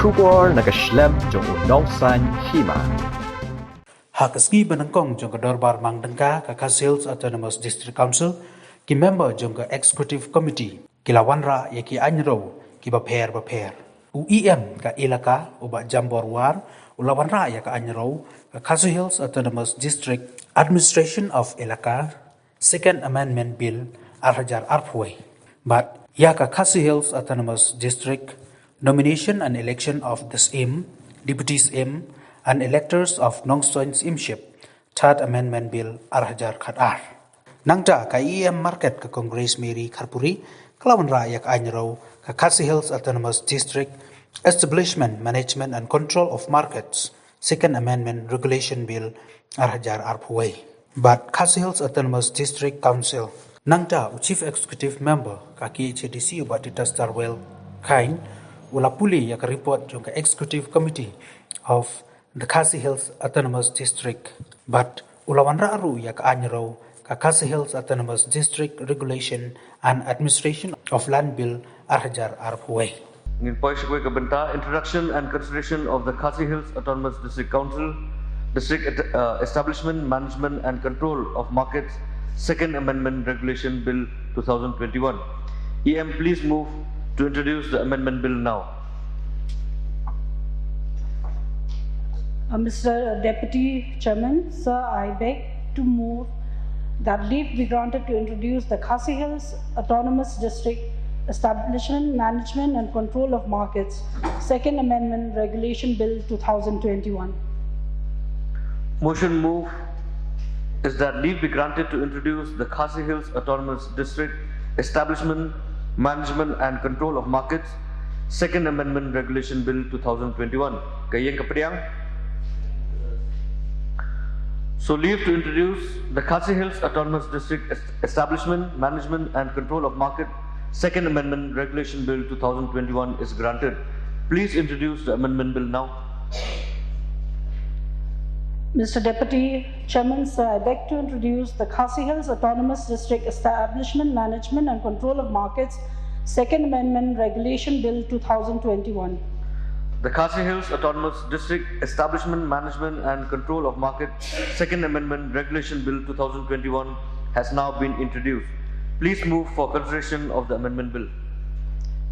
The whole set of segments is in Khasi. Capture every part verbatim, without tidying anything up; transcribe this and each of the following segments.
Khubor na ka shlem jong u nongsan hima. Ha ka sngi ba nyngkong jong ka dorbar mang tyngka ka Khasi Hills Autonomous District Council, ki member jong ka Executive Committee ki la wanrah ïa ki aiñ rew kiba pher bapher. U E M ka Elaka, u Bah Jambor War, u la wanrah ïa ka aiñ rew ka Khasi Hills Autonomous District Administration of Elaka, Second Amendment Bill, ar hajar arphew wei. Bad ïa ka Khasi Hills Autonomous District Nomination and Election of the Syiem, Deputy Syiem and Electors of Nongstoiñ Syiemship, Third Amendment Bill, ar hajar khat ar. Nangta ka E M Market ka Congress Mary Kharpuri, ka la wanrah ïa ka aiñ rew ka Khasi Hills Autonomous District Establishment, Management and Control of Markets, Second Amendment Regulation Bill, ar hajar arphew wei. Bad Khasi Hills Autonomous District Council. Nangta u Chief Executive Member ka K H A D C, u Bah Titus Tarwel Chyne, u la pule ïa ka report jong ka Executive Committee of the Khasi Hills Autonomous District. Bad u la wanrah ruh ïa ka aiñ rew ka Khasi Hills Autonomous District Regulation and Administration of Land Bill, ar hajar arphew wei. Ngin poi sha kawei ka bynta, Introduction and Consideration of the Khasi Hills Autonomous District Council, District, uh, Establishment, Management and Control of Markets, Second Amendment Regulation Bill, two thousand twenty-one. E M, please move to introduce the Amendment Bill now. Uh, Mister Deputy Chairman, sir, I beg to move that leave be granted to introduce the Khasi Hills Autonomous District Establishment, Management and Control of Markets, Second Amendment Regulation Bill, two thousand twenty-one. Motion move is that leave be granted to introduce the Khasi Hills Autonomous District Establishment, Management and Control of Markets, Second Amendment Regulation Bill, two thousand twenty-one. Ka ïeng ka pdiang. So, leave to introduce the Khasi Hills Autonomous District Es-, Establishment, Management and Control of Market, Second Amendment Regulation Bill, two thousand twenty-one is granted. Please introduce the Amendment Bill now. Mister Deputy Chairman, sir, I beg to introduce the Khasi Hills Autonomous District Establishment, Management and Control of Markets Second Amendment Regulation Bill, two thousand twenty-one. The Khasi Hills Autonomous District Establishment, Management and Control of Market Second Amendment Regulation Bill, two thousand twenty-one has now been introduced. Please move for consideration of the Amendment Bill.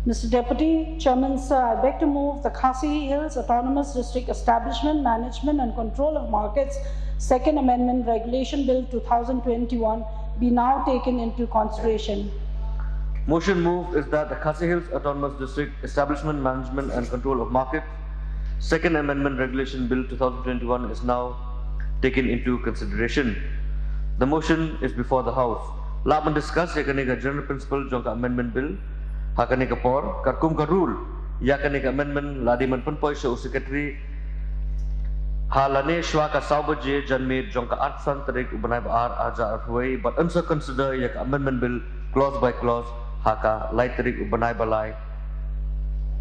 Mister Deputy Chairman, sir, I beg to move the Khasi Hills Autonomous District Establishment, Management and Control of Markets Second Amendment Regulation Bill, two thousand twenty-one be now taken into consideration. Motion move is that the Khasi Hills Autonomous District Establishment, Management and Control of Market Second Amendment Regulation Bill, two thousand twenty-one is now taken into consideration. The motion is before the House. Lah ban discuss ïa kane ka general principle jong ka Amendment Bill ha kane ka por. Katkum ka rule, ïa kane ka amendment la dei ban pynpoi sha u Secretary ha lane shwa ka saw baje janmiet jong ka arphew san tarik u bnai ba ar, ar hajar arphew wei, bad yn sa consider ïa ka Amendment Bill clause by clause ha ka lai tarik u bnai ba lai,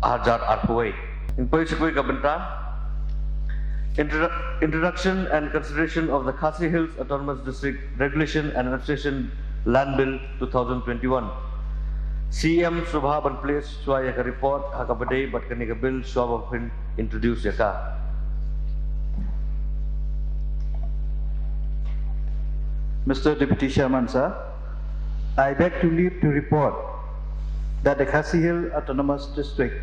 ar hajar arphew wei. Ngin poi sha kawei ka bynta. Introdu-, Introduction and Consideration of the Khasi Hills Autonomous District Regulation and Administration Land Bill, two thousand twenty-one. C M sngewbha ban plie shuwa ïa ka report ha kaba dei bad kane ka bill shuwa ba phin introduce ïa ka. Mister Deputy Chairman, sir, I beg to leave to report that the Khasi Hills Autonomous District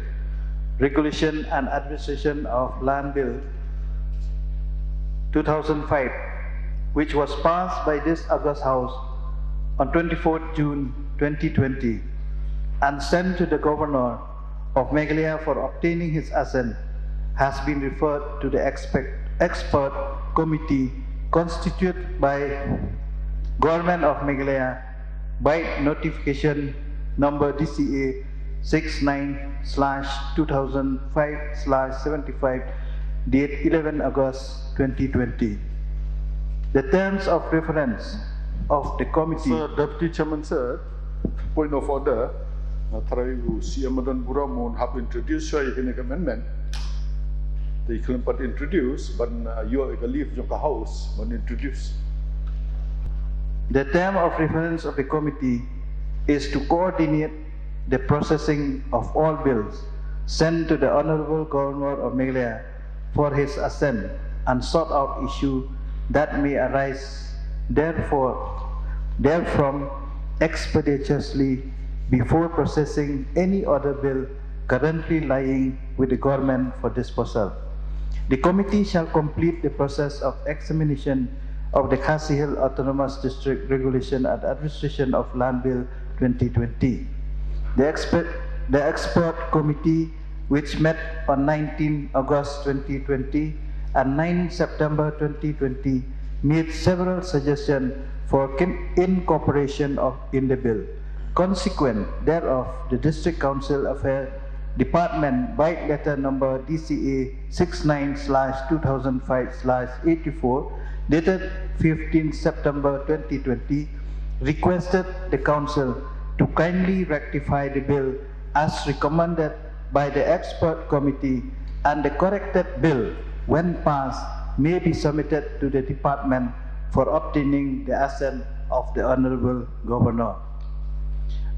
Regulation and Administration of Land Bill two thousand five, which was passed by this august House on twenty-fourth June twenty twenty and sent to the Governor of Meghalaya for obtaining his assent, has been referred to the expect, expert committee constituted by Government of Meghalaya by notification number D C A six nine slash two thousand five slash seventy-five, date eleven August twenty twenty. The terms of reference of the committee. Sir, Deputy Chairman, sir, point of order. Na trai u C M Madan Burom un hap introduce shuwa ïa kane ka amendment. Te khlem pat introduce, ban, uh, ïoh ïa ka leave jong ka House ban introduce. The term of reference of the committee is to coordinate the processing of all bills sent to the Honorable Governor of Meghalaya for his assent and sort out issue that may arise therefore, therefrom expeditiously before processing any other bill currently lying with the government for disposal. The committee shall complete the process of examination of the Khasi Hills Autonomous District Regulation and Administration of Land Bill twenty twenty. The expert, the expert committee, which met on nineteenth August twenty twenty and ninth September twenty twenty, made several suggestions for kin-, incorporation of, in the bill. Consequent thereof, the District Council Affairs Department, by letter number D C A six nine slash two thousand five slash eighty-four, dated fifteenth September twenty twenty, requested the Council to kindly rectify the bill as recommended by the expert committee, and the corrected bill, when passed, may be submitted to the department for obtaining the assent of the Honorable Governor.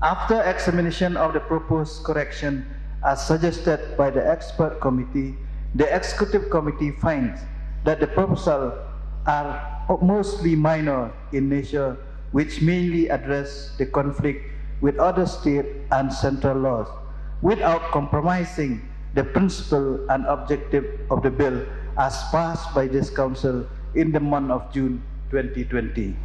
After examination of the proposed correction as suggested by the expert committee, the executive committee finds that the proposals are mostly minor in nature, which mainly address the conflict with other state and central laws, without compromising the principle and objective of the bill as passed by this Council in the month of June twenty twenty.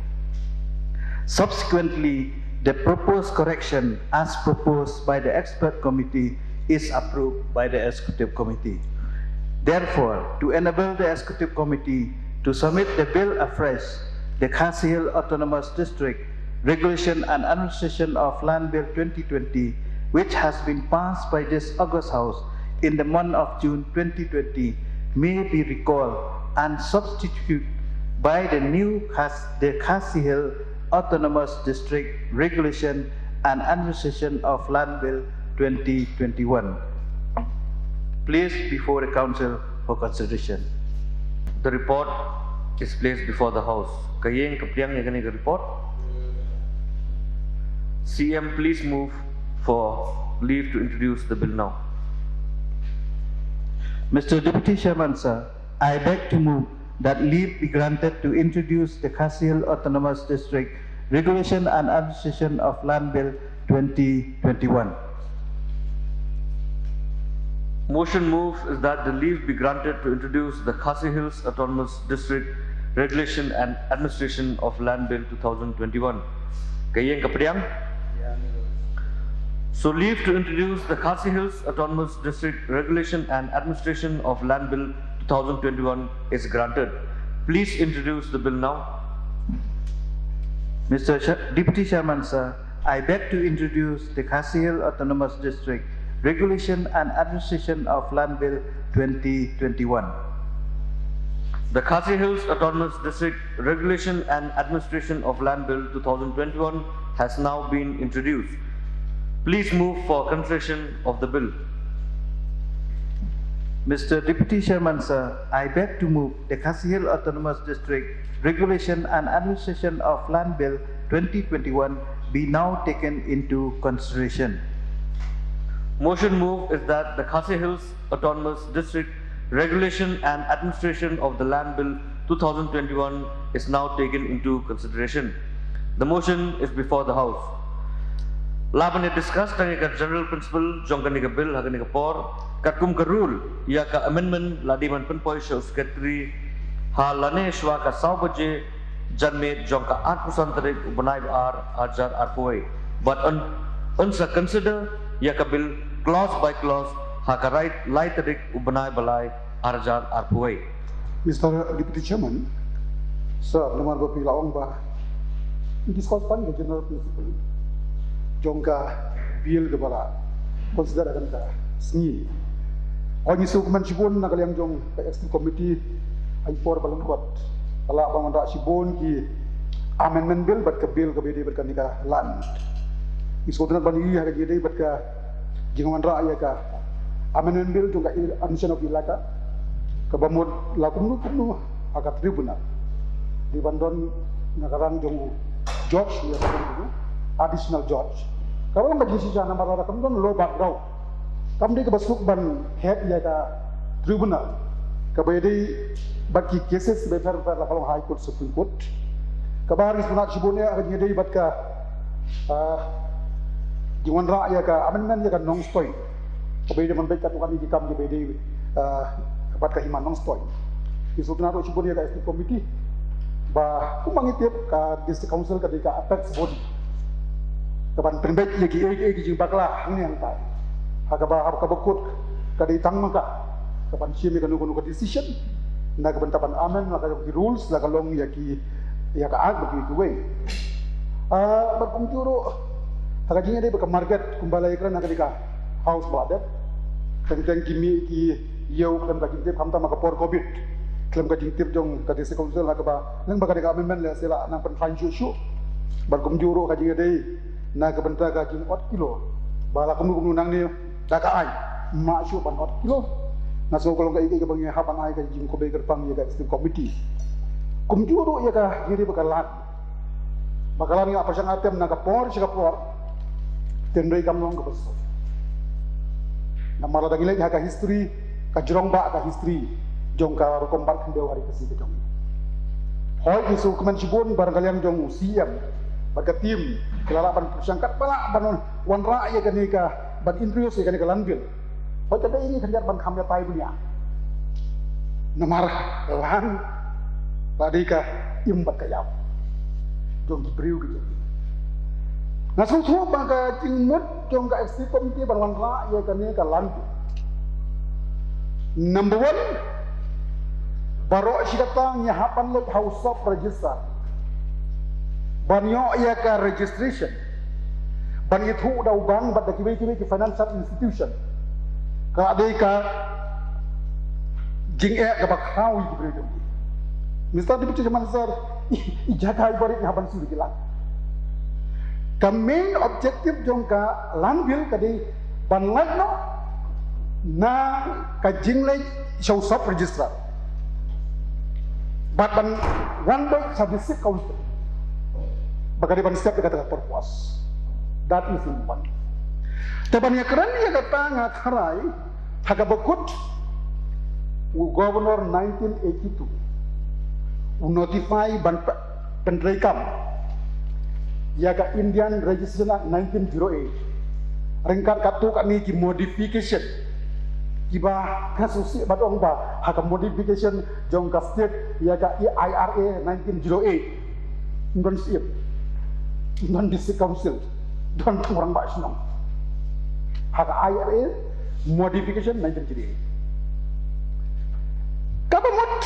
Subsequently, the proposed correction as proposed by the expert committee is approved by the executive committee. Therefore, to enable the executive committee to submit the bill afresh, the Khasi Hills Autonomous District Regulation and Administration of Land Bill twenty twenty, which has been passed by this august House in the month of June twenty twenty, may be recalled and substituted by the new Khas-, the Khasi Hills Autonomous District Regulation and Administration of Land Bill twenty twenty-one, placed before the Council for consideration. The report is placed before the House. Ka ïing ka pdiang ïa kane ka report. C M, please move for leave to introduce the bill now. Mister Deputy Chairman, sir, I beg to move that leave be granted to introduce the Khasi Hills Autonomous District Regulation and Administration of Land Bill twenty twenty-one. Motion move is that the leave be granted to introduce the Khasi Hills Autonomous District Regulation and Administration of Land Bill two thousand twenty-one. Ka ïing ka pdiang. So leave to introduce the Khasi Hills Autonomous District Regulation and Administration of Land Bill two thousand twenty-one is granted. Please introduce the bill now. Mister Cha-, Deputy Chairman, sir, I beg to introduce the Khasi Hills Autonomous District Regulation and Administration of Land Bill twenty twenty-one. The Khasi Hills Autonomous District Regulation and Administration of Land Bill two thousand twenty-one has now been introduced. Please move for consideration of the bill. Mister Deputy Chairman, sir, I beg to move the Khasi Hills Autonomous District Regulation and Administration of Land Bill twenty twenty-one be now taken into consideration. Motion move is that the Khasi Hills Autonomous District Regulation and Administration of the Land Bill two thousand twenty-one is now taken into consideration. The motion is before the House. La ban discuss tang ïa ka general principle jong kane ka bill ha kane ka por, katkum ka rule, ïa ka amendment la dei ban pynpoi sha u secretary ha lane shwa ka saw baje janmiet jong ka arphew san tarik u bnai ba ar, arhajar arphew wei. Bad un, un sa consider ïa ka bill clause by clause ha ka rai lai tarik u bnai ba lai, arhajar arphew wei. Mister Deputy Chairman, sir, namar ba phi la ong ba ngi discuss tang ka general principle jong ka bill kaba la consider ha kane ka sngi. Hooid, ngi sngewkmen shibun na ka liang jong ka executive committee ha ki por ba lyngkot. Ka la ban wanrah shibun ki amendment bill bad ka bill kaba ïadei bad kane ka land. Ngi sngewtynnat ban ïohi ha ka jingïadei bad ka jingwanrah ïa ka amendment bill jong ka administration of elaka, kaba mut la kumno kumno ha ka tribunal. Dei ban don na ka rang jong u judge, ïa ka additional judge. Kaba long ka jingshisha namar lada kam don law background Kam dei kaba suk ban heh ïa ka tribunal kaba ïadei bad ki cases ba pher ba pher la ka long High Court, Supreme Court. Kaba ngi sngewtynnat shibun ïa ka jingïadei bad ka, ah, jingwanrah ïa ka amendment ïa ka Nongstoiñ kaba ïadei ban beit katto katne ki kam kiba ïadei, ah, bad ka hima Nongstoiñ. Ngi sngewtynnat ruh shibun ïa ka Executive Committee ba kumba ngi tip ka District Council ka dei ka apex body kaban pynbeit ïa kiei kiei ki jingbakla hangne hangtai. Ha kaba, ha kaba kut ka dei tang ma ka kaban shim ïa kano kano ka decision na ka bynta ban amend la ka jong ki rules la ka long ïa ki, ïa ka act bad kiwei kiwei. Ah, bad kumjuh ruh ha ka jingïadei bad ka market kumba la ïakren ha kane ka house ba la dep. Teng teng ki mih ki ïew khlem ka jingtip khamtam ha ka por covid, khlem ka jingtip jong ka District Council ha kaba lyngba kane ka amendment lehse la nang pynkhlaiñ shuh shuh. Bad kumjuh ruh ka jingïadei na ka bynta ka jingot kilo ba la kumno kumno nangne da ka aiñ mah shuh ban ot kilo. Nga sngew ka long kaei kaei kaba ngi hap ban ai ka jingkhublei kyrpang ïa ka Executive Committee. Kumjuh ruh ïa ka jingïadei bad ka land, ba ka land ngi ap pyrshang ap tem na ka por sha ka por. Hynrei kam long kaba suk. Namar lada ngi leit ha ka history, ka jrong ba ka history jong ka rukom bat khyndew ha ri Khasi ka jong ngi. Hooid ngi sngewkmen shibun ba na ka liang jong u C M bad ka team ki la lah ban pyrshang katba lah ban wanrah ïa kane ka, ban introduce ïa kane ka land bill. Hooid ka dei ngi khyndiat ban kham ïatai bniah. Namar land ba dei ka im bad ka ïap jong ki briew ki jong ngi. Nga sngewthuh ba ka jingmut jong ka Executive Committee ban wanrah ïa kane ka land bill. Number one, baroh shi katta ngi hap ban leit ha u sub register ban ïoh ïa ka registration, ban ithuh da u bank bad da kiwei kiwei ki financial institution. Ka dei ka jingeh kaba khraw ïa ki briew jong ngi. Mister Deputy Chairman Sir, i jaka i barit ngi hap ban siew ïa ki land. Ka main objective jong ka land bill ka dei ban lait noh na ka jingleit sha u sub registrar bad ban wan beit sha District Council. Ba ka dei ban step ïa kata ka purpose. That is number one. Te ban ïakren ïa kata nga kharai ha kaba kut u Governor nineteen eighty-two u notify ban pe-, pyntreikam ïa ka Indian Registration Act nineteen zero eight. Ryngkat katto katne ki modification kiba ka sngewsih bad ong ba ha ka modification jong ka state ïa ka I R A nineteen zero eight. Ym don syiem, ym don District Council, don tang rangbah shnong. Ha ka I R A modification nineteen zero eight. Kaba mut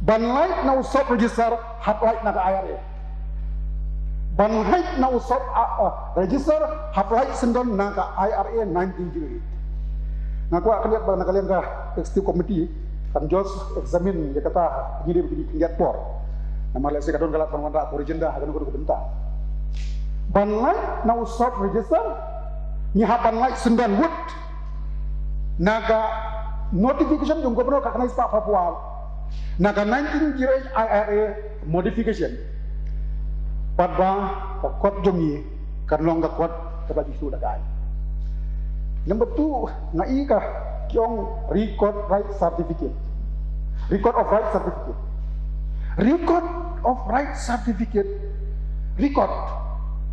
ban lait na u sub register hap lait na ka I R A. Ban lait na u sub, a, a, register hap lait syndon na ka I R A nineteen zero eight. Nga kwah khyndiat ba na ka liang ka Executive Committee kan just examine ïa kata, ngi dei ba khyndiat por. Namar lehse ka don ka lad ban wanrah por agenda ha kano kano ka bynta. Ban lait na u sub register ngi hap ban lait syndon wut na ka notification jong Governor ka khyndai spah phew phra na ka nineteen zero eight I R A modification. Bad ba ka kot jong ngi kan long ka kot kaba ju shu da kai. Number two, nga i ka ki ong record right certificate. Record of right certificate. Record of right certificate. Record.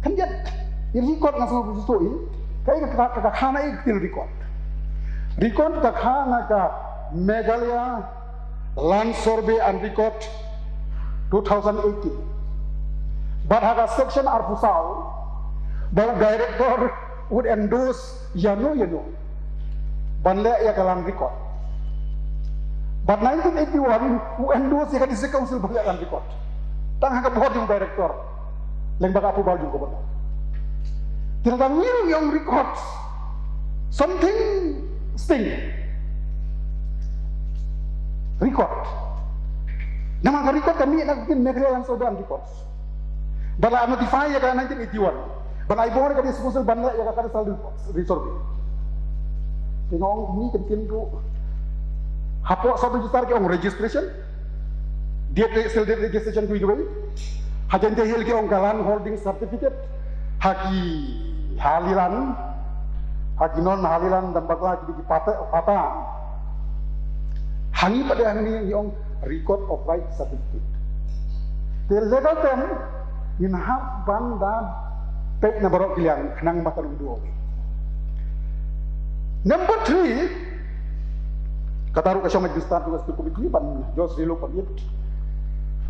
Khyndiat. I record nga sngewthuh i ka i ka, ka, ka khana i ka ktien record. Record ka khana ka Meghalaya Land Survey and Record two thousand eighteen. Bad ha ka section arphew saw ba u director u endorse ïano ïano ban leh ïa ka land record. Bad nineteen eighty-one u endorse ïa ka District Council ban leh land record. Tang ha ka bor jong u director lyngba ka approval jong u governor. Te lada ngi ong record, something sting. Record. Namar ka record ka mih na ka ktien Meghalaya Land Survey and Records. Ba la notify ïa ka nineteen eighty-one. Ba la ai bor ïa ka District Council ban leh ïa ka cadastral records, resurvey. Te nga ong ine i kyntien ruh hapoh sub register ki ong registration. Deed, still deed registration kiwei kiwei. Ha Jaiñtia Hills ki ong ka land holding certificate. Ha ki, ha Lilan, Ha ki non Haliland dang bakla ki dei ki pata, pata. Hangi pat de hangne ngi ong record of right certificate. Te legal term ngin hap ban da peit na baroh ki liang khnang ba kan ym duh. Number three, kata ruh ka shong ha ka start ruh ka committee ban just relok ban it.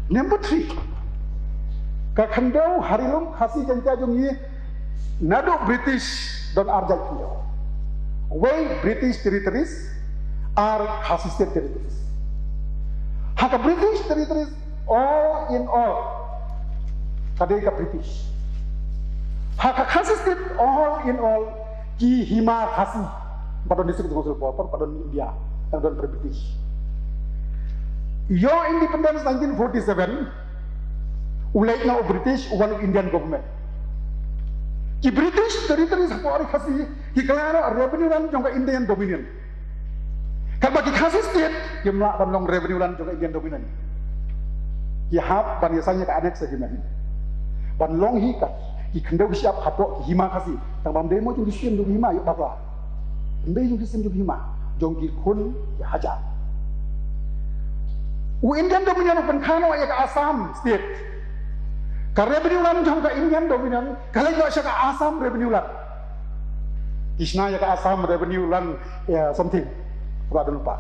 Number three, ka khyndew ha ri lum Khasi Jaiñtia jong ngi naduh British don ar jait khyndew. Wei British territories ar Khasi State territories. Ha ka British territories, all in all, ka dei ka British. Ha ka Khasi State, all in all, ki hima Khasi ba don district council por por, ba don India, ba don British. Ïoh independence nineteen forty-seven, u leit noh u British, u wan u Indian government. Ki British territories hapoh ri Khasi ki kylla revenue land jong ka Indian Dominion. Katba ki Khasi State kim lah ban long revenue land jong ka Indian Dominion. Ki hap ban ïasain ïa ka Annexed Agreement ban long hi ka ki khyndew ki shyiap hapoh ki hima Khasi. Tang ba ym dei mo jong ki siem jong ki hima, ïoh bakla. Ym dei jong ki siem jong ki hima, jong ki khun ki hajar. U Indian Dominion u pynkha noh ïa ka Assam State. Ka revenue land jong ka Indian Dominion ka leit noh sha ka Assam revenue land. Ki shna ïa ka Assam revenue land, ïa, something. Ba don pa.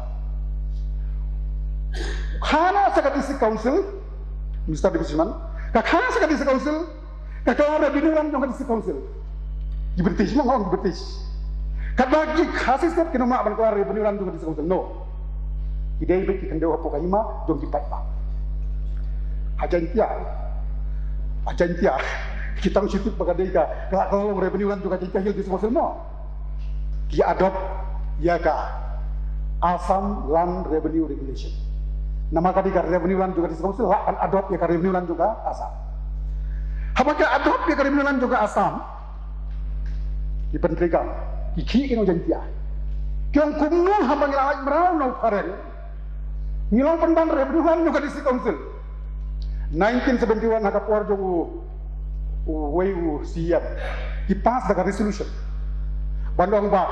Kha noh sha ka District Council, Mister Deputy Chairman, ka kha noh sha ka District Council, ka kylla revenue land jong ka District Council. Ki British, ma nga ong ki British. Katba ki Khasi State kim lah ban kylla revenue land jong ka District Council, no. Ki dei beit ki khyndew hapoh ka hima jong ki paidbah. Ha Jaiñtia, ha Jaiñtia, ki tang shu tip ba ka dei ka, ka, ka long revenue land jong ka Jaiñtia Hills District Council, no. Ki adopt ïa ka Assam Land Revenue Regulation. Namar ka dei ka revenue land jong ka District Council, lah ban adopt ïa ka revenue land jong ka Assam. Haba ki adopt ïa ka revenue land jong ka Assam, ki pyntreikam, ki khih ki nong Jaiñtia. Ki ong kumno haba ngi la lait mraw na u phareng, ngi long pynban revenue land jong ka District Council. Nineteen seventy-one, ha ka por jong u, uwei u C M, ki pass da ka resolution ban ong ba,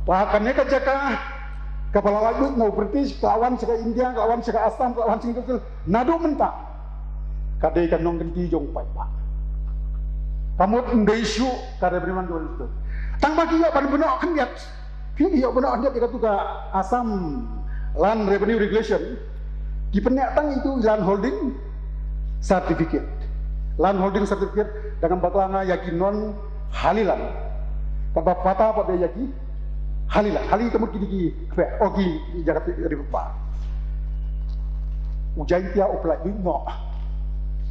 ba kane ka jaka kaba la lait lut na u British, ka la wan sha ka India, ka la wan sha ka Assam, ka la wan sha ka Council, naduh mynta ka dei ka nongkynti jong u paidbah. Ka mut ym dei shuh ka revenue land jong u. Tang ba ki ïoh ban bynnoh khyndiat. Phi ïoh bynnoh khyndiat ïa katu ka Assam Land Revenue Regulation. Ki pyneh tang itu land holding certificate. Land holding certificate, dang bakla nga ïa ki non Haliland. Katba pata pat de ïa ki Haliland. Hali ka mut ki dei ki kpeh, oh, ki jaka ri ba. U Jaiñtia u pyllait noh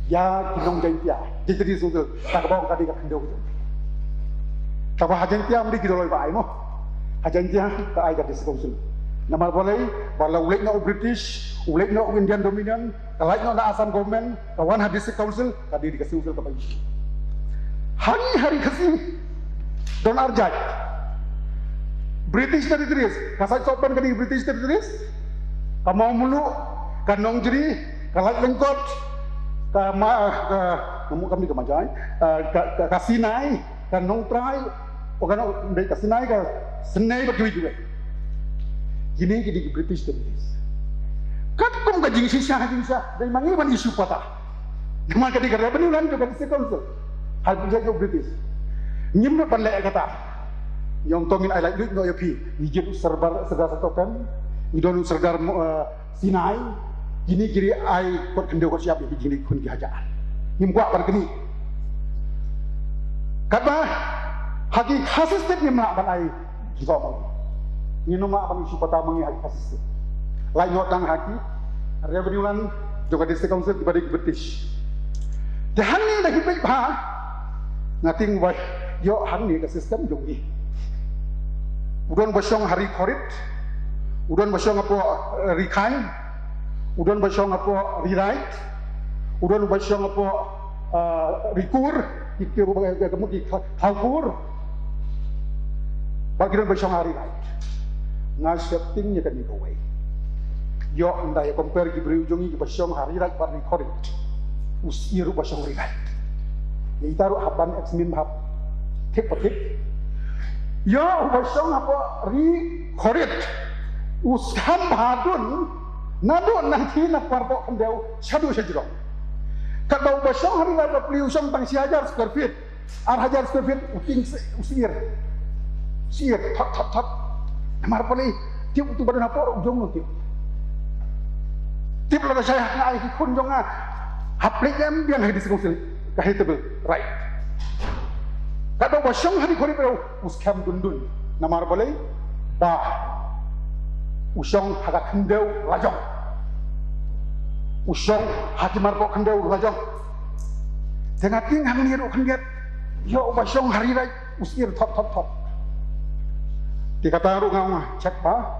ïa ki nong Jaiñtia. Jaiñtia District Council, ta kaba ong ka dei ka khyndew. Tangba ha Jaiñtia ym dei ki Doloi ba ai mo. Ha Jaiñtia ka ai ka District Council. Namar balei, ba la u leit noh u British, u leit noh u Indian Dominion, ka lait noh na Assam Government, ka wan ha District Council, ka dei ka District Council kaba ïoh. Hangne ha ri Khasi don ar jait. British Territories, ka Saitsohpen ka dei British Territories, ka Mawmluh, ka Nongjri, ka Laitlyngkot, ka Ma, ka, ka, ka, ka Majai, eh, ka, ka, ka Sinai, ka Nongtrai, oh, ka Nong, dei ka Sinai, ka Synei bad kiwei kiwei. Kine ki dei ki British Territories. Katkum ka jingshisha, jingshisha, dei ma ngi ban issue pata. Namar ka dei ka revenue land jong ka District Council. Ha ka jait jong u British. Ngim nud ban leh kata. Ngi ong to ngin ai laitluid noh ïa phi. Ngi jied u Sordar, Sordar Saitsohpen. Ngi don u Sordar, eh, Sinai. Kine ki dei ai kot khyndew kot shyiap ïa ki jingdih khun ki hajar. Ngim kwah ban kynnoh. Katba ha ki Khasi State ngim lah ban ai jingkwah ma ngi. Ngin ym lah ban issue pata ma ngi ha ki Khasi State. Lait noh tang ha ki revenue land jong ka District Council kiba dei ki British. Te hangne da ki peit bha, nga tieng ba ïoh hangne ka system jong ngi. U don ba shong ha Ri Khorit, u don ba shong hapoh, eh, Ri Khai, u don ba shong hapoh Ri Raid, u don ba shong hapoh, eh, Ri Kur, ki, ki, ki, ki, ki, ki Kha-, Khaw Kur. Bad ki don ba shong ha Ri Raid. Nga sheptieng ïa kane kawei. Ïoh ynda ïa compare ki briew jong ngi kiba shong ha Ri Raid bad Ri Khorit. U Syiem ruh ba shong Ri Raid. Ïa ita ruh hap ban examine hap thik pa thik. Ïa uba shong hapoh ri Korit u skhem ba ha dun naduh na thli na parabok khyndew shaduh shajrong. Katba uba shong ha ri Laitpyllun u shong tang shi hajar square feet, ar hajar square feet, u tieng u syier, syier thot thot thot. Namar balei? Tip utu ba don hapoh u jong u tip. Tip la da shai ha nga ai ki khun jong nga. Hap leit em biang ha ki district council ka hei table right. Katba uba shong ha ri Korit u skhem dun dun. Namar balei? Ba u shong ha ka khyndew lajong. U shong ha ki marabok khyndew lajong. Te nga tieng hangne ruh khyndiat. Ïa uba shong ha ri Laitpyllun u syier thot thot thot. Te kata ruh nga ong check ba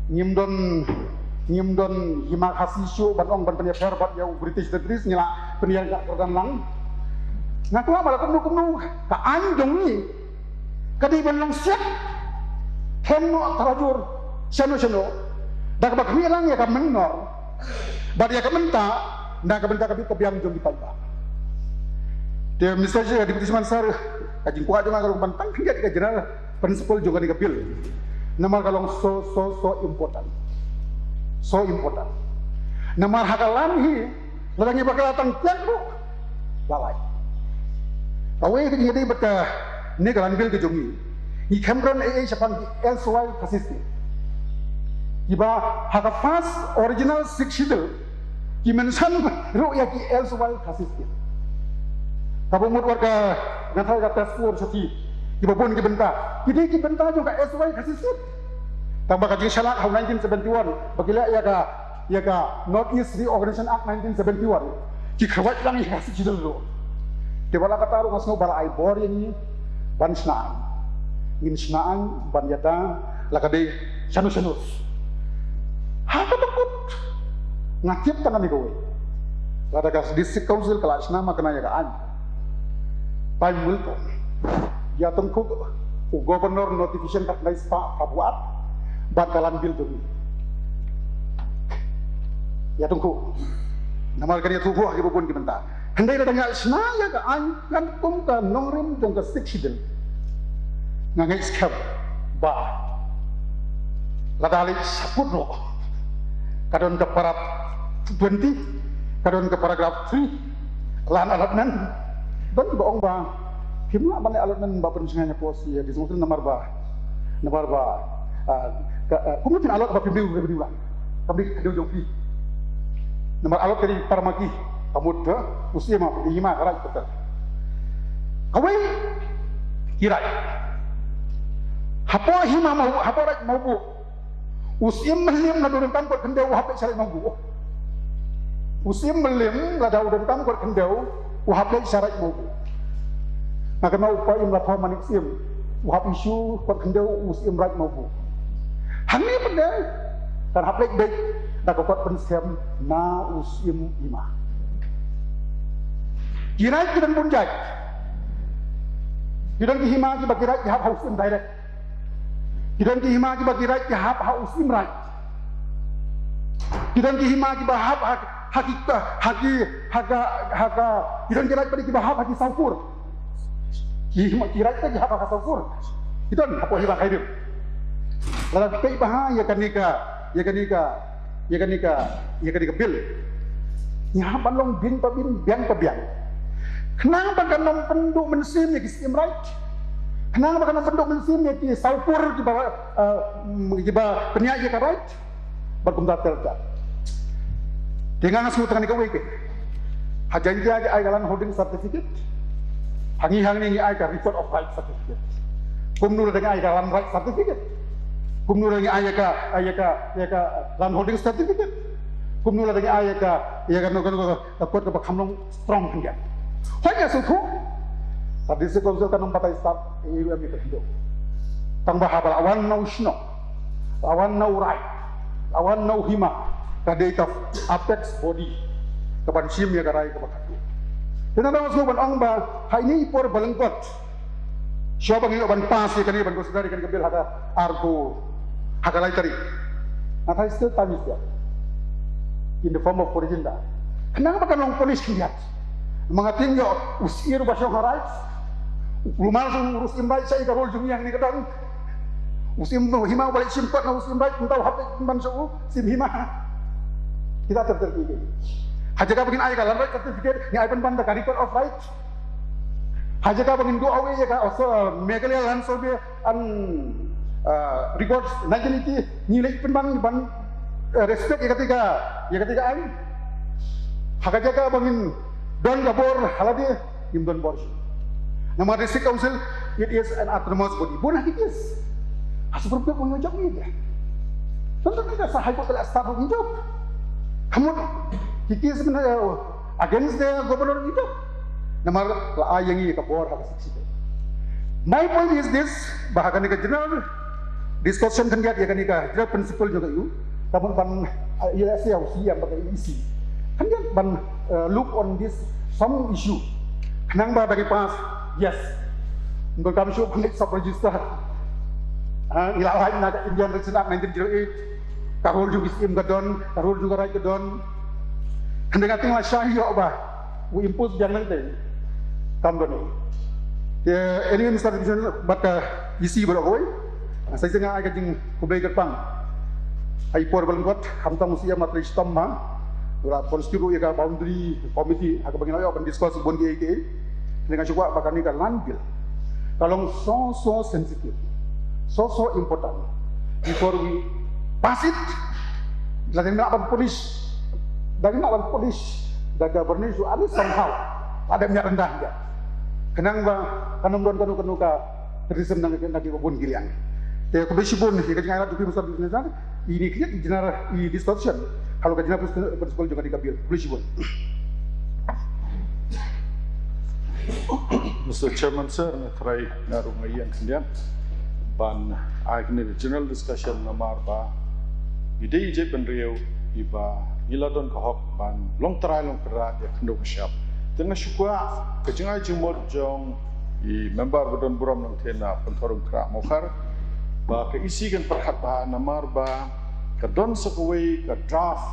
ngim don, ngim don hima Khasi shuh ban ong ban pynïapher bad ïa u British, the British ngi la pynïar ka kyrdan lang. Nga kwah ba la kumno kumno ka aiñ jong ngi ka dei ban long siat. Khlem noh tarajur shano shano da kaba khmih lang ïa ka mynnor bad ïa ka mynta na ka bynta ka bit ka biang jong ki paidbah. Te Mister Deputy Chairman Sir, ka jingkwah jong nga ka long ban tang khyndiat ka general principle jong kane ka bill. Namar ka long so so so important. So important. Namar ha ka lam hi lada ngi bakla tang tiang ruh la lai. Kawei ka jingïadei bad kane ka Land Bill ka jong ngi, ngi khlem kren ei ei shaphang ki erstwhile Khasi State. Kiba ha ka first original Sixth Schedule ki mention ruh ïa ki erstwhile Khasi State. Kaba mut wat ka ngan tharai ka task force sha ki, kiba bun ki bynta, ki dei ki bynta jong ka erstwhile Khasi State. Tang ba ka jingshalan ha u nineteen seventy-one ba ki leh ïa ka, ïa ka North East Reorganization Act nineteen seventy-one, ki kyrwat lang ïa ka Sixth Schedule ruh. Te ba la kata ruh nga sngew ba la ai bor ïa ngi ban shna aiñ. Ngin shna aiñ ban ïada la ka dei shano shano. Ha kata kut nga tip tang kane kawei. Lada ka District Council ka la shna ma kane ïa ka aiñ, paimulto ïa tong khuk u Governor notification ka khnai spah ka buat bad ka Land Bill jong ngi. Ïa tong khuk. Namar kane ïa tong khuk ha kiba bun ki bynta. Hynrei lada nga shna ïa ka aiñ kan kum ka nongrim jong ka Sixth Schedule, nga ngeit skhem ba lada leit sha kut ruh ka don ka para twenty, ka don ka paragraph three, land allotment. Don ba ong ba phim lah ban leh allotment ba pynshngaiñ hapoh sha ïa ki seng namar ba, namar ba, ah, ka, ah, kumno phin allot ba phim dei u revenue lah. Ka dei ka dei jong phi. Namar allot ka dei para ma ki, ka mut ka u siem ma phi ma ka raid ka. Kawei ki raid. Hapoh hima ma, hapoh raid Mawbuh, u Syiem Mylliem lada u donkam kot khyndew u hap leit sha Raid Mawbuh. U Syiem Mylliem lada u donkam kot khyndew u hap leit sha Raid Mawbuh. Nga kynmaw u Paiem Lathoh Manik Syiem u hap issue kot khyndew u Syiem Raid Mawbuh. Hangne pat de kan hap leit beit da ka kot pynskhem na u Syiem Hima. Ki raid ki don bun jait. Ki don ki hima kiba ki raid ki hap ha u Syiem direct. Ki don ki hima kiba ki raid ki hap ha u Syiem raid. Ki don ki hima kiba hap ha, ha ki, ha ki, ha ka, ha ka, ki don ki raid pat kiba hap ha ki sawkur. Ki hima ki raid ki hap ha ka sawkur. Ki don hapoh hima Khairim. Lada phi peit bha ïa kane ka, ïa kane ka, ïa kane ka, ïa kane ka bill. Ngi hap ban long bynta bynta biang pa biang. Khnang ba kan ym pynduh mynsiem ïa ki Syiem raid. Khnang ba kan ym pynduh mynsiem ïa ki sawkur kiba, eh, kiba pynïaid ïa ka raid. Bad kumta ter ter. Te nga nga sngewthuh kane kawei te. Ha Jaiñtia ki ai ka land holding certificate. Ha ngi hangne ngi ai ka report of right certificate. Kumno lada ngi ai ka land right certificate. Kumno lada ngi ai ka, ai ka, ai ka land holding certificate. Kumno lada ngi ai ka, ai ka, no, no, no, ka kot kaba kham long strong khyndiat. Hooid nga sngewthuh. Ka District Council kan ym batai stad, eh, eh, eh, eh. Tang ba haba la wan na u shnong, la wan na u raid, la wan na u hima, ka dei ka apex body kaban shim ïa ka rai kaba khatduh. Te nga dang sngewbha ban ong ba ha ine i por ba lyngkot, shuwa ba ngi ïoh ban pass ïa kane, ban consider ïa kane ka bill ha ka arphew, ha ka lai tarik. Nga tharai still time is there in the form of corrigendum. Khnang ba kan long polish khyndiat. Ma nga tieng ïoh u syier uba shong ha raid, Rumal jong u Syiem Raij sha i ka role jong i hangne ka don. U Syiem Hima u ba leit shim kot na u Syiem Raij, mynta u hap leit pynban sha u Syiem Hima. Kita ter ter ki. Ha jaka ba ngin ai ka land right certificate, ngin ai pynban da ka record of right. Ha jaka ba ngin duh away ïa ka, uh, Meghalaya Land Survey and, uh, Records nineteen eighty, ngi leit pynban ban, uh, respect ïa kata ka, ïa kata ka aiñ. Ha ka jaka ba ngin don ka bor ha lade, ngim don bor shuh. Namar District Council, it is an autonomous body. Bun ha ki case. Ha Supreme Court ngin jop ïa. Tang tang ka sa High Court ka la stop ngin jop. Ka mut ki case mynta, eh, against the governor ngin jop. Namar la ai ïa ngi ka bor ha ka sixty. My point is this, ba ha kane ka general discussion khyndiat ïa kane ka general principle jong ka ïa u. Ka mut ban, eh, ïa sa ïa u C M ba ka E C. Khyndiat ban, eh, look on this some issue. Khnang ba da ki pass, yes. Ngam kam shuh ban leit sub register. Ah, ngi la lait na ka Indian Registration Act nineteen zero eight. Ka role jong ki C M ka don, ka role jong ka Raij ka don. Hynrei nga teng la shai ïoh ba u impose biang nangtei. Kam don. Te, anyway, Mister Deputy Commissioner, bad ka E C baroh kawei. Sa shisien nga ai ka jingkhublei kyrpang. Ha i por ba lyngkot, khamtam u C M la trei shitom ma. U la constitute ruh ïa ka boundary committee, ha kaba ngin ïoh ban discuss bun kiei kiei. Hynrei nga shu kwah ba kane ka land bill ka long so so sensitive, so so important. Before we pass it, la dang lah ban polish, dang lah ban polish da ka burnish, at least somehow la dang ïa rendah ïa. Khnang ba kan ym don kano kano ka criticism na ki, na ki bun ki liang. Te khublei shibun ïa ka jingai lad jong phi Mister Deputy Commissioner. Ini ka general, i discussion halor ka general principle jong kane ka bill. Khublei shibun. Mister Chairman Sir, nga tharai nga ruh nga ïeng khyndiat ban ai kane ka general discussion namar ba ngi dei i jaitbynriew iba ngi la don ka hok ban long trai long kynrad ïa ka khyndew ka shyiap. Te nga shu kwah ka jingai jingmut jong i member ba don burom Nongthynnai Pynthorumkhrah Mawkhar ba ka E C kan pyrkhat bha namar ba ka don sa kawei ka draft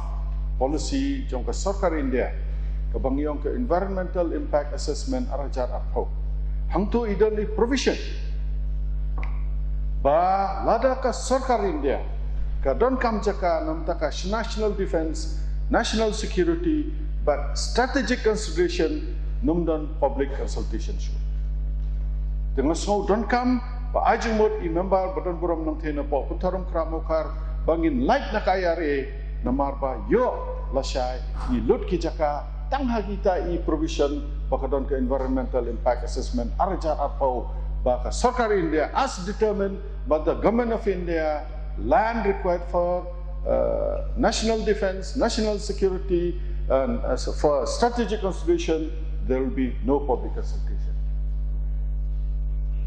policy jong ka sorkar India kaba ngi ong ka Environmental Impact Assessment ar hajar arphew. Hangto i don i provision ba lada ka sorkar India ka donkam jaka na bynta ka national defense, national security bad strategic consideration, ym don public consultation shuh. Te nga sngew donkam ba ai jingmut i member ba don burom Nongthynnai Pynthorumkhrah Mawkhar ba ngin lait na ka I R A namar ba ïoh lashai ngi lut ki jaka tang ha kita i provision ba ka don ka Environmental Impact Assessment ar hajar arphew ba ka sorkar India has determined by the Government of India, land required for, uh, national defense, national security, and, uh, so for strategic consideration, there will be no public consultation.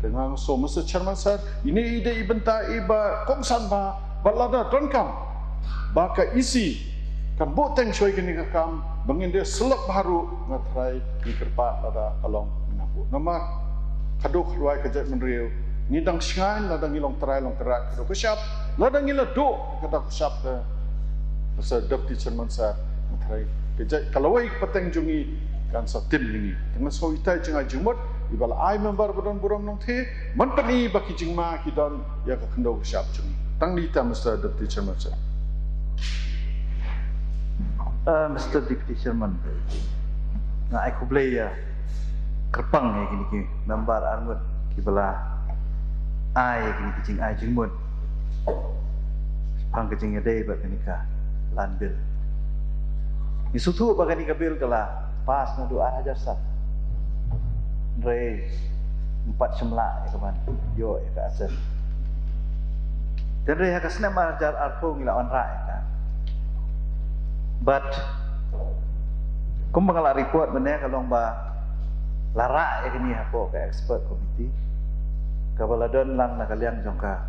Te nga sngew, Mister Chairman Sir, ine i dei i bynta iba kongsan bha, ba lada donkam ba ka E C kan buh teng shuwa ïa kane ka kam ba ngin da syllok bha ruh, nga tharai ngi kyrpad lada ka long mynta buh. Namar ka duh ka duwai ka jaitbynriew, ngi dang shngaiñ lada ngi long trai long kynrad ka duh ka shyiap, lada ngi la duh ka duh ka shyiap te, Mister Deputy Chairman Sir, nga tharai ka jait ka lawei ka pateng jong ngi kan sa tim ïa ngi. Te nga sngew itai jingai jingmut iba la ai member ba don burom Nongthynnai ban pyni ba ki jingma ki don ïa ka khyndew ka shyiap jong ngi. Tang ita, Mister Deputy Chairman Sir. Uh, Mister Deputy Chairman, nga ai khublei ïa kyrpang ïa kine ki member arngut kiba la ai ïa kine ki jingai jingmut shaphang ka jingïadei bad kane ka land bill. Ngi sngewthuh ba kane ka bill ka la pass naduh ar hajar san. Hynrei ngim pat shym lah ïa ka ban ïoh ïa ka assent. Te hynrei ha ka snem ar hajar arphew ngi la wanrah ïa ka. But kumba nga la report mynne ka long ba la rah ïa kane hapoh ka expert committee kaba la don lang na ka liang jong ka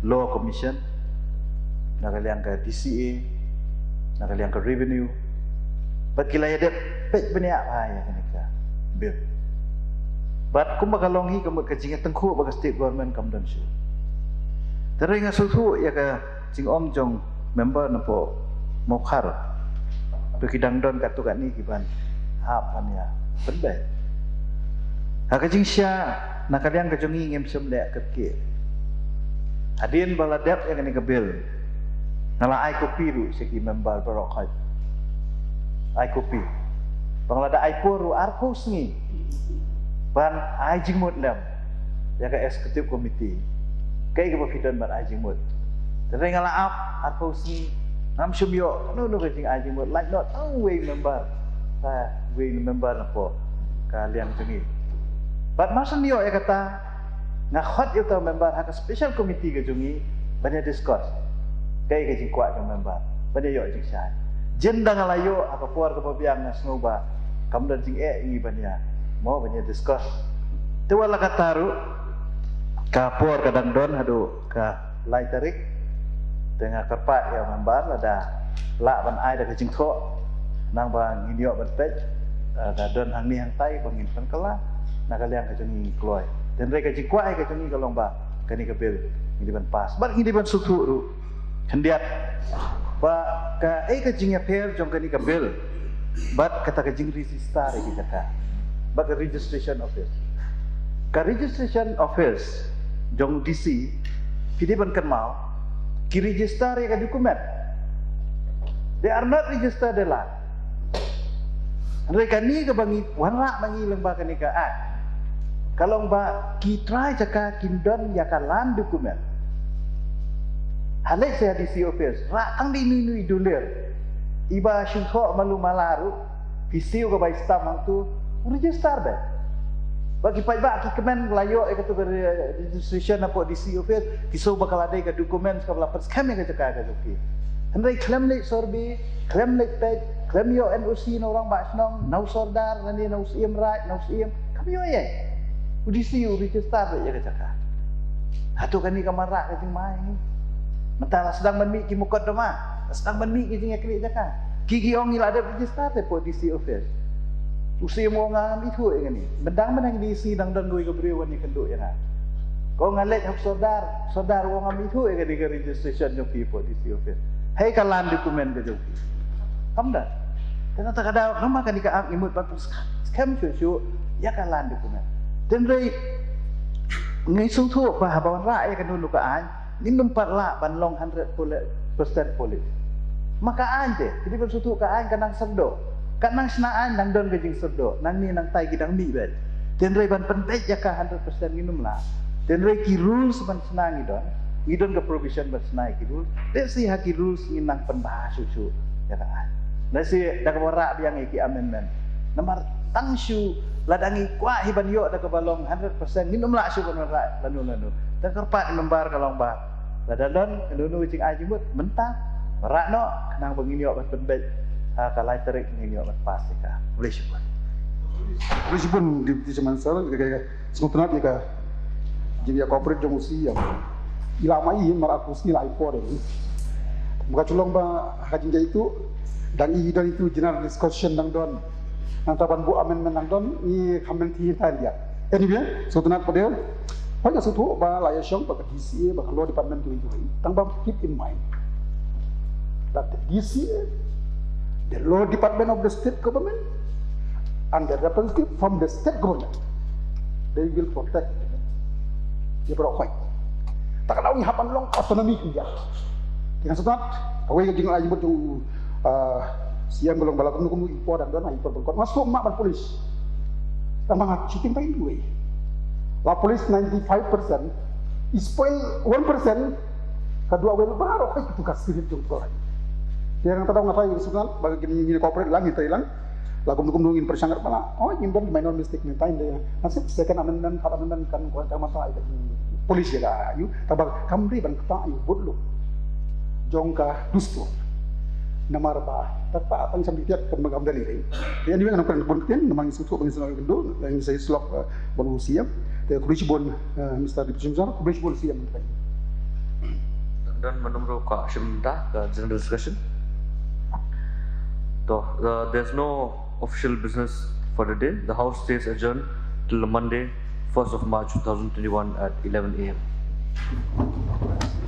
Law Commission, na ka liang ka D C A, na ka liang ka Revenue. Bad ki la ïadep peit bniah bha ïa kane ka bill. Bad kumba ka long hi ka mut ka jingïatyngkhuh bad ka state government kam don shuh. Te hynrei nga sngewthuh ïa ka jingong jong member napoh Mawkhar. To ki dang don katto katne ki ban hap ban ïa pynbeit. Ha ka jingshisha Na ka liang ka jong ngi ngim shym leh kyrkieh. Hadien ba la dep ïa kane ka bill, nga la ai kopi ruh sha ki member baroh khoit. Ai kopi. Ba nga la da ai por ruh arphew sngi ban ai jingmut lem ïa ka executive committee. Kaei kaba phi don ban ai jingmut. Te nga la ap arphew sngi, ngam shym ïoh kano kano ka jingai jingmut, lait noh tang uwei member. Ka uwei member na pdeng ka liang jong ngi. Bad mar shen ïoh ïa kata, nga khot ïa uta u member ha ka special committee ka jong ngi ban ïa discuss kaei ka jingkwah jong u member, ban ïa ïoh jingshai. Jin da nga la ïoh ha ka por kaba biang, nga sngew ba kam don jingeh ïa ngi ban ïa, mo, ban ïa discuss. Te wat la katta ruh, ka por ka dang don haduh ka lai tarik. Te nga kyrpad ïa u member, lada lah ban ai da ka jingthoh, nang ba ngin ïoh ban peit, eh, da don hangne hangtai ba ngin pynkylla, na ka liang ka jong ngi ngi kloi. Te hynrei ka jingkwah ka jong ngi ka long ba kane ka bill ngi dei ban pass bad ngi dei ban sngewthuh ruh khyndiat ba kaei ka jingïapher jong kane ka bill bad kata ka jingregister ïa ki jaka, bad ka registration office. Ka registration office jong D C, phi dei ban kynmaw, ki register ïa ka document. They are not registered the land. Hynrei kane kaba ngi wanrah ma ngi lyngba kane ka act, ka long ba ki trai jaka kin don ïa ka land document. Ha leit sha D C office, rah tang da ine ine i dullier, iba shu thoh malu mala ruh, phi siew ka bai stamp hangto, u register beit. Ba ki paidbah ki kmen la ïoh ïa kato ka re-, registration hapoh D C office, ki sngew ba ka la dei ka document kaba la pynskhem ïa ka jaka ka jong ki. Hynrei khlem leit survey, khlem leit peit, khlem ïoh N O C na u rangbah shnong, na u sordar, lane na u Syiem Raij, na u Syiem, kam ïoh ei ei. U D C u register beit ïa ka jaka. Hato kane kam wanrah ka jingma ïa ngi? Mynta la sdang ban mih ki mukotduma, la sdang ban mih ki jingïakynduh jaka. Ki ki ong ngi la dep register te hapoh D C office. U Syiem u ong ngam ithuh ïa kane. Myndang myndang D C dang don kawei ka briew ban ïakynduh ïa nga. Ko nga leit ha u sordar, sordar u ong ngam ithuh ïa kane ka registration jong phi hapoh D C office. Hei ka land document ka jong phi. Kam don. Te nangta ka daw, namar kane ka act ngi mut ban pynskhem shuh shuh ïa ka land document. Te hynrei ngi sngewthuh ba haba wanrah ïa kano kano ka aiñ, ngim pat lah ban long hundred percent police. Ma ka aiñ te, phi dei ban sngewthuh ka aiñ ka nang syrdoh. Ka nang shna aiñ nang don ka jingsyrdoh, nangne nangtai ki dang mih beit. Te hynrei ban pynbeit ïa ka hundred percent ngim lah. Te hynrei ki rules ban shna ngi don, ngi don ka provision ban shna ïa ki rules. Te shi ha ki rules ngin nang pynbha shuh shuh ïa ka aiñ. Lehse da kaba rah biang ïa ki amendment. Namar tang shu lada ngi kwah hi ban ïoh da kaba long hundred percent, ngin ym lah shuh ban wanrah lano lano. Te kyrpad member ka long ba lada don kano kano jingai jingmut mynta, rah noh khnang ba ngin ïoh ban pynbeit ha ka lai tarik, ngin ïoh ban pass ïa ka. Khublei shibun. Khublei shibun Deputy Chairman Sir, ka, ka, ka, sngewtynnat ïa ka jingïa cooperate jong u Syiem. I la mih hi mar arphew sngi la ai por ïa ngi. Ba ka shu long ba ha ka jingjia itu, dang i don itu general discussion dang don. Nangta ban buh amendment dang don, ngi comment hi tang ïa. Anyway, sngewtynnat pat de. Hooid nga sngewthuh ba la ïashong ba ka D C A, ba ka law department tu itu. Tang ba keep in mind that the D C A, the law department of the state government, and the representative from the state government, they will protect ïa baroh khoit. Ta ka daw ngi hap ban long autonomy India. Te nga sngewtynnat, kawei ka jingai jingmut jong u, ah, Syiem ka long ba la kumno kumno i por dang don, i por ban kot. Nga sngewthuh mah ban police. Tang ba nga shooting pa in duwai. La police ninety-five percent, i spoil one percent, ka duwai baroh khoit itu ka spirit jong u. Te nga ta daw nga try sngewtynnat ba ngin, ngin cooperate lang, ngin try lang. La kumno kumno ngin pyrshang kat ba la. Oh, ngim don minor mistake mynta ynda. Nga sngewthuh second amendment, third amendment kan ko tang mynta ïa ka police ïa ka ïa u. Tang ba kam dei ban ktah ïa u vote luh jong ka dustur. Namar ba ta, ta tang sham tiat kam, kam dei. Te anyway, nga nang kren bun ktien, namar ngi sngewthuh ba ngin sa ïakynduh, ngin sa ïasyllok, eh, bad u Syiem. Te khublei shibun, eh, Mister Deputy Commissioner, khublei shibun Syiem. Don, don mynta ruh ka shim da ka general discussion. So, uh, there's no official business for the day. The House stays adjourned till Monday, first of March two thousand twenty-one at eleven A M.